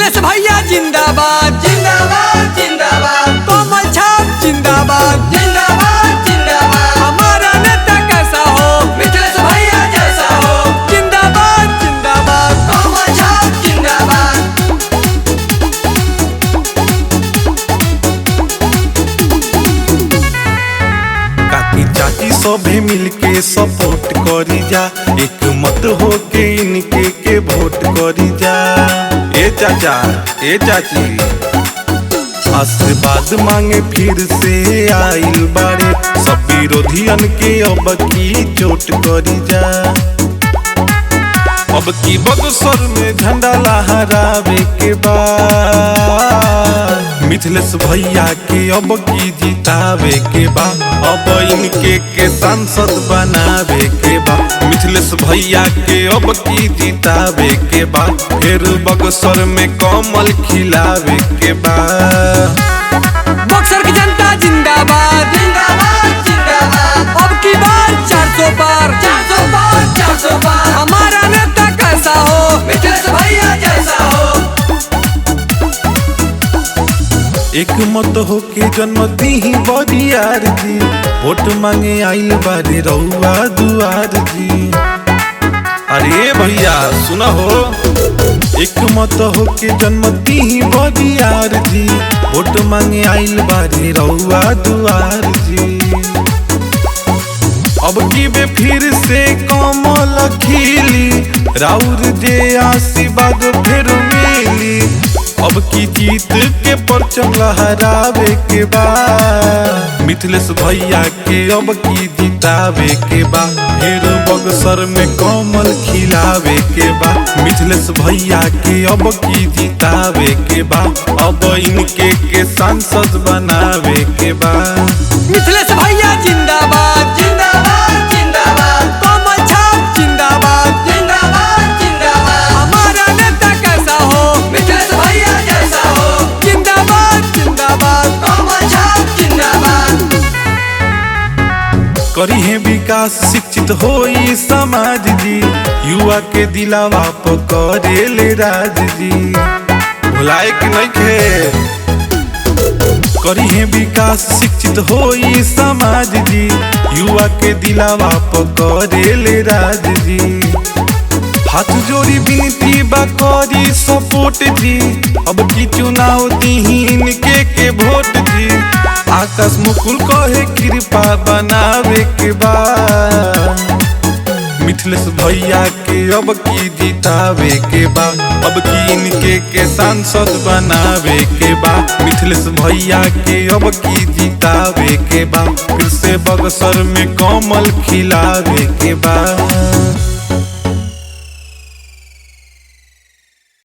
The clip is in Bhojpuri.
मिथिलेश भैया जिंदाबाद जिंदाबाद जिंदाबाद, कमल छाप जिंदाबाद जिंदाबाद जिंदाबाद। हमारा नेता कैसा हो, मिथिलेश भैया जैसा हो, जिंदाबाद जिंदाबाद, कमल छाप जिंदाबाद। काकी चाची सभे मिलके सपोर्ट करी जा, एक मत होके इनके के वोट करी जा। ए चाचा ए चाची, आशीर्वाद मांगे फिर से आइल बारे, सब विरोधियन के अब की चोट करी जा। अब की बक्सर में झंडा लहरावे के बाद, मिथिलेश भैया के अब की जितावे के बा, अब इनके के सांसद बनावे के बा। मिथिलेश भैया के अब की जितावे के बा, फिर बक्सर में कमल खिलावे के बा। बक्सर की जनता जिंदाबाद जिंदाबाद जिंदाबाद, अब की बार 400 पार 400 पार 400 पार। हमारा नेता कैसा हो, मिथिलेश भैया जैसा हो। एक मत होके जन्म दी बरियार जी, वोट मांगे आइल बारे रउआ दुआर जी। अरे भैया सुना हो, एक मत होके जन्म दी बरियार जी, वोट मांगे आइल बारे रउआ दुआर जी। अब की बे फिर से कमल खिली, राउर जे आशीर्वाद फिर मिली। अब की जीत के परचम लहरावे के बा, मिथिलेश भैया के अब की जितावे के बा, फिर बक्सर में कमल खिलावे के बा। मिथिलेश भैया के अब की जितावे के बा, अब इनके के सांसद बनावे के बा। मिथिलेश भैया जिंदाबाद जिंदाबाद जिंदाबाद, कमल छाप जिंदाबाद जिंदाबाद जिंदाबाद। हमारा नेता कैसा हो, मिथिलेश भैया जैसा हो, जिंदाबाद जिंदाबाद, कमल छाप जिंदाबाद। करी है विकास शिक्षित होई समाज जी, युवा के दिलावा पकड़े राज जी। भुलाए के नहीं खे। करी है विकास शिक्षित होई समाज जी, युवा के दिलावा पकड़े राज जी। हाथ जोड़ी विनती बा करी सपोर्ट जी, अब की चुनाव दी इनके के वोट जी। आकाश मुकुल कहे कृपा बनावे के बा, मिथिलेश भैया के अब की जितावे के बा, अब की इनके के सांसद बनावे के बा। मिथिलेश भैया के अब की जितावे के बा, फिर से बक्सर में कमल खिलावे के बा।